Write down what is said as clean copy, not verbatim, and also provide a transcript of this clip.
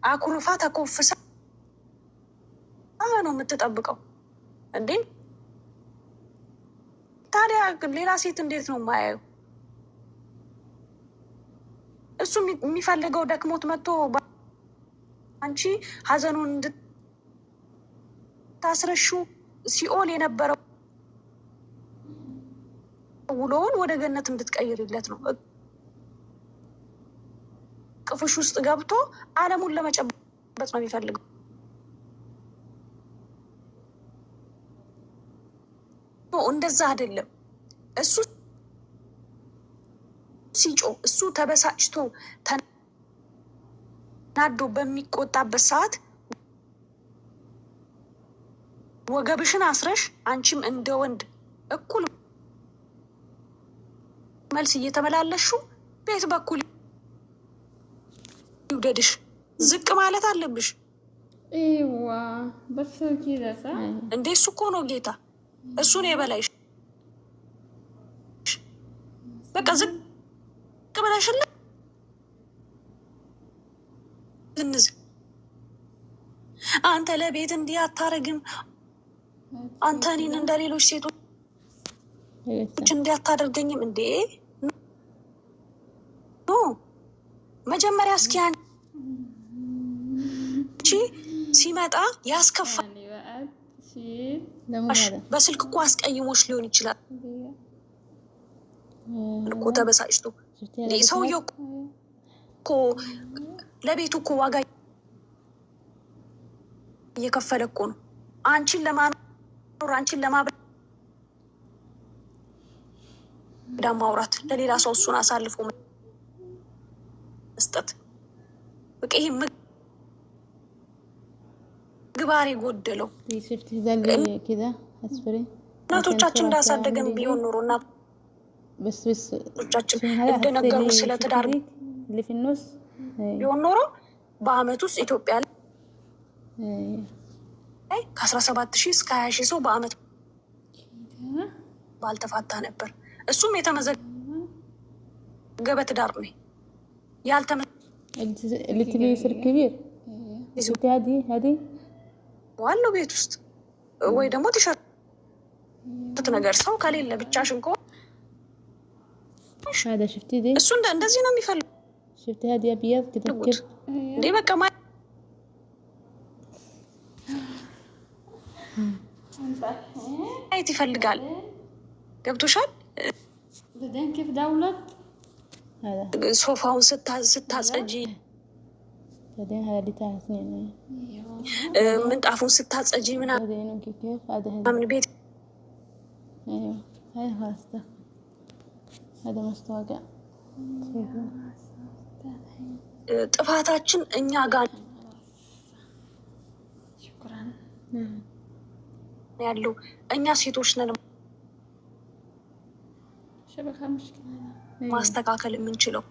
አኩርፋ ተኮፍሳ ነው የምትጠብቀው እንዴ? ታዲያ ሌላ ሴት እንዴት ነው የማያየው? እሱ የሚፈልገው ደክሞት መጥቶ አንቺ ሀዘኑን እንድታስረሹ ሲኦል የነበረው ውሎውን ወደ ገነት እንድትቀይርለት ነው። ቅፍሽ ውስጥ ገብቶ ዓለሙን ለመጨበጥ ነው የሚፈልገው። እንደዛ አይደለም። እሱ ሲጮ እሱ ተበሳጭቶ ተናዶ በሚቆጣበት ሰዓት ወገብሽን አስረሽ አንቺም እንደ ወንድ እኩል መልስ እየተመላለሹ ቤት በኩል ይውደድሽ፣ ዝቅ ማለት አለብሽ። እንዴ እሱ እኮ ነው ጌታ፣ እሱ ነው የበላይሽ። በቃ ዝቅ ብለሽልህ ዝንዝ አንተ ለቤት እንዲህ አታረግም፣ አንተ እኔን እንደ ሌሎች ሴቶች እንዲህ አታደርገኝም። እንዴ መጀመሪያ እስኪ አንቺ ሲመጣ ያስከፋሽ በስልክ እኮ አስቀይሞች ሊሆን ይችላል እኮ ተበሳጭቶ ሰውየው እኮ ለቤቱ እኮ ዋጋ እየከፈለ እኮ ነው። አንቺን ለማኖር አንቺን ለማብዳ ማውራት ለሌላ ሰው እሱን አሳልፎ መስጠት በቃ ይሄ ምግባር የጎደለው እናቶቻችን እንዳሳደገን ቢሆን ኖሮ እናቶቻችን እንደነገሩ ስለ ትዳር ቢሆን ኖሮ በአመት ውስጥ ኢትዮጵያ ላይ ከ17,000 እስከ 20,000 ሰው በአመት ባልተፋታ ነበር። እሱም የተመዘገበ ትዳር ነው። ያልተዋለው ቤት ውስጥ ወይ ደግሞ ቲሸርት ነገር ሰው ከሌለ ብቻሽን ከሆንሽ እሱ እንደዚህ ነው የሚፈልጉት። እንዴ በቃ ማየት ይፈልጋል። ገብቶሻል? ሶፋውን ስታጸጂ፣ ምንጣፉን ስታጸጂ ምናምን ቤት ጥፋታችን እኛ ጋር ያለው እኛ ሴቶች ነን ማስተካከል የምንችለው።